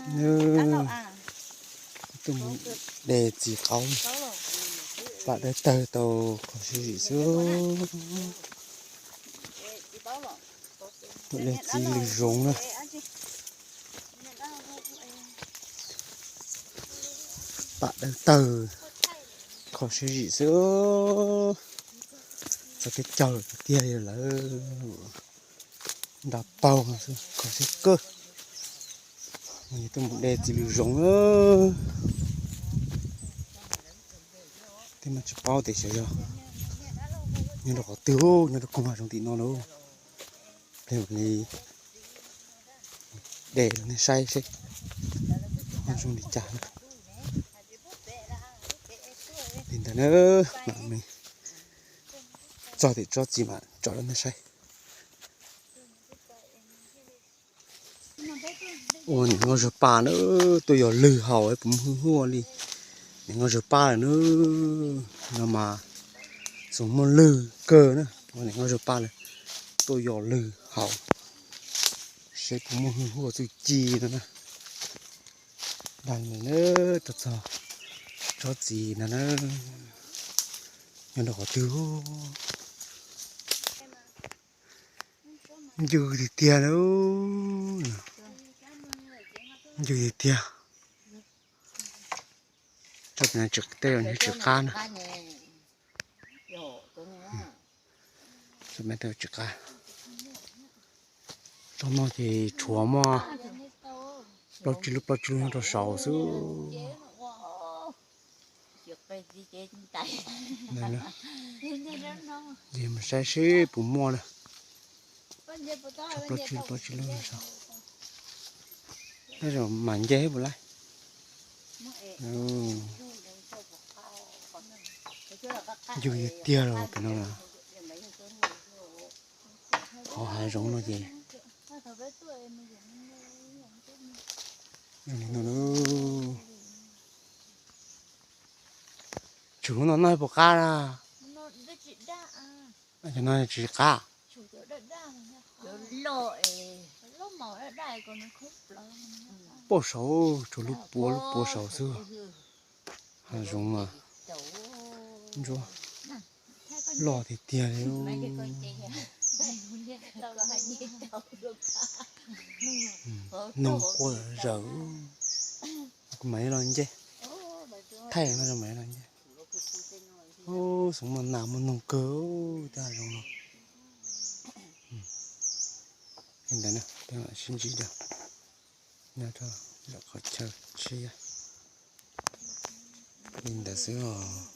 Tuaj mus de txiv qaub, pam dawb tawg tau kho siab zim xwb. Tuaj de txiv lws zoov na. Pam dawb tawg, kho siab zim xwb. Txog teb chaws tiag tiag li lawm. Nra paug xwb, kho siab kawg. Tuaj mus de txiv lws zoov na. Tej no tsis paub tias xyov yog nyob rau qhov twg, nyob rau koog hav zoov tim no lauj. Peb mam li de rau nej saib seb zoo li cas na. Li ntawd na, mam li txog tim tsob txiv mam tsom rau nej saib. Ua niam nkauj zag paj na, tuaj yos lwg haus puas muaj hwj huaj li niam nkauj zag paj lawm na. No mas xoom muaj lwg kawg na, ua niam nkauj zag paj lawm, tuaj yos lwg haus seb puas muaj hwj huaj txuj ci no na. Dag li na, tuaj txog tsob txiv no na, nyob rau qhov twg. Ncw tiag tiag na, ncw tiag tiag. Tsob no tej zaum tsis qab na. Tsob no tej zaum tsis qab. Tsob no ces tshuav muaj plaub tsib lub plaub tsib lub nyob rau saud xwb. Ces mus saib seb puas muaj na. Tshuav plaub tsib lub plaub tsib lub nyob saud. Tej zaum mam nce puas laij. Ncw tiag tiag los pem no na. Qhov hav zoov no ces zoo li no. Tshuav lub no noj puas qab na? Cov no tsis qab. Puag saud, tshuav lub puas lub puas saud xwb. Hav zoov mas ntsuab loj tiag tiag li. Noog quaj zawm. Kuv mam li los nce, thaij no mam li los nce. Ub, xoom muaj nas muaj noog kawg tej hav zoov no. Li ntawd na, peb mam sib ntsib dua nyob rau lwm qhov chaw tshiab. Li ntawd xwb os.